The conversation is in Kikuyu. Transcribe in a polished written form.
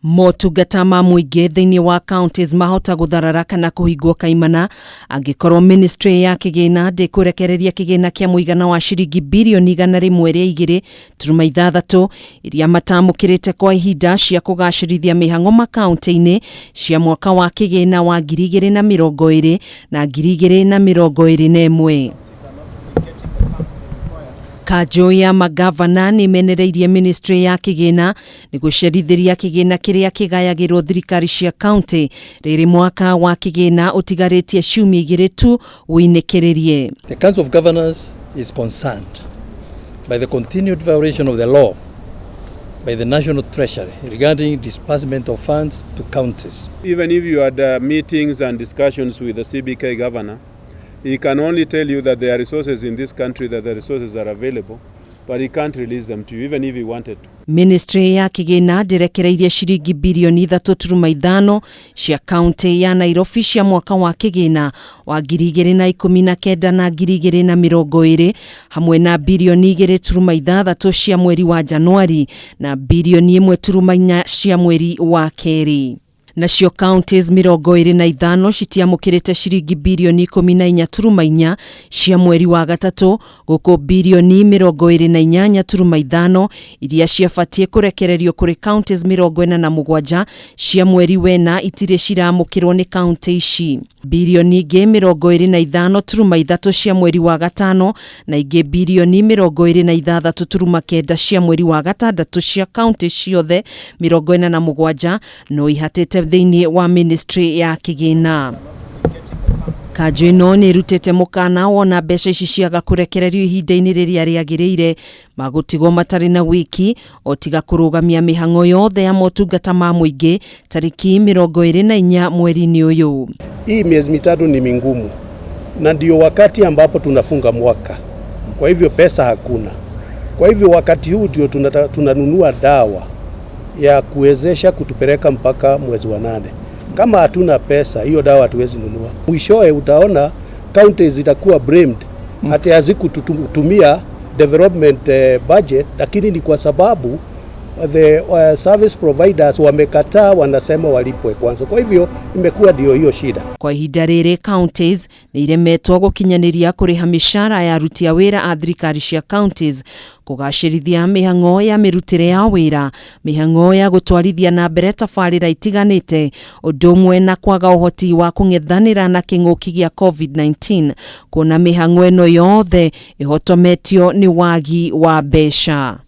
Motungata ma mũingĩ thĩinĩ wa counties mahota gũtharara kana kũhingwo kaimana angĩkorwo ministry ya kĩgĩna ndĩkũrekereria kĩgĩna kĩa mũigana wa ciringi birioni 102.6 iria matamũkĩrĩte kwa ihinda cia kũgacĩrithia mĩhang'o makaunti-inĩ cia mwaka wa kĩgĩna wa 2020 na 2021. Kanjũ ya magavana nĩ ĩmenereirie ministry ya kĩgĩna nĩ gũcerithĩria kĩgĩna kĩrĩa kĩgayagĩrwo thirikari cia kaunti rĩrĩ mwaka wa kĩgĩna ũtigarĩtie ciumia 2 tu ũinĩkĩrĩrie. The Council of Governors is concerned by the continued violation of the law by the National Treasury regarding disbursement of funds to counties. Even if you had meetings and discussions with the CBK governor, he can only tell you that there are resources in this country, that the resources are available, but he can't release them to you, even if he wanted to. Ministry ya kĩgĩna ndĩrekereirie ciringi birioni 3.5 cia kaunti ya Nairobi cia mwaka wa kĩgĩna wa 2019 na 2020, hamwe na birioni 2.6 cia mweri wa Januari na birioni 1.4 cia mweri wa kerĩ. Nacio counties 25 citiamũkĩrĩte ciringi birioni 14.4 cia mweri wa gatatũ, gũkũ birioni 28.5 iria ciabatiĩ kũrekererio kũrĩ counties 47 cia mweri wena itirĩ ciramũkĩrwo nĩ kaunti ici. Birioni ingĩ 25.3 cia mweri wa gatano na ingĩ birioni 26.9 cia mweri wa gatandatũ cia kaunti ciothe 47 no ihatĩte thĩinĩ wa ministry ya kĩgĩna. Kanjũ ĩno nĩ ĩrutĩte mũkana wona mbeca ici ciaga kũrekererio ihinda-inĩ rĩrĩa rĩagĩrĩire, magũtigwo matarĩ na wiki o tiga kũrũgamia mĩhang'o yothe ya motungata ma mũingĩ tarĩki 24 mweri-inĩ ũyũ. Hii miezi 3 ni mingumu na ndio wakati ambapo tunafunga mwaka, kwa hivyo pesa hakuna. Kwa hivyo wakati huu ndio tunanunua dawa ya kuwezesha kutupeleka mpaka mwezi wa 8. Kama hatuna pesa, hiyo dawa hatuwezi nunua. Mwishowe utaona counties zitakuwa blamed hata hazikutumia development budget, lakini ni kwa sababu the service providers wamekataa, wanasema walipwe kwanza. Kwa hivyo imekuwa ndio hiyo shida. Kwa ihinda rĩrĩ counties nĩ iremetwo gũkinyanĩria kũrĩha mĩcara ya aruti a wĩra a thirikari cia counties, kũgacĩrithia mĩhang'o ya mĩrutĩre ya wĩra, mĩhang'o ya gũtwarithia na mbere tabarĩra itiganĩte, ũndũ ũmwe na kwaga ũhoti wa kũng'ethanĩra na kĩng'ũki gĩa COVID-19, kuona mĩhang'o ĩno yothe ĩhotometio nĩ wagi wa mbeca.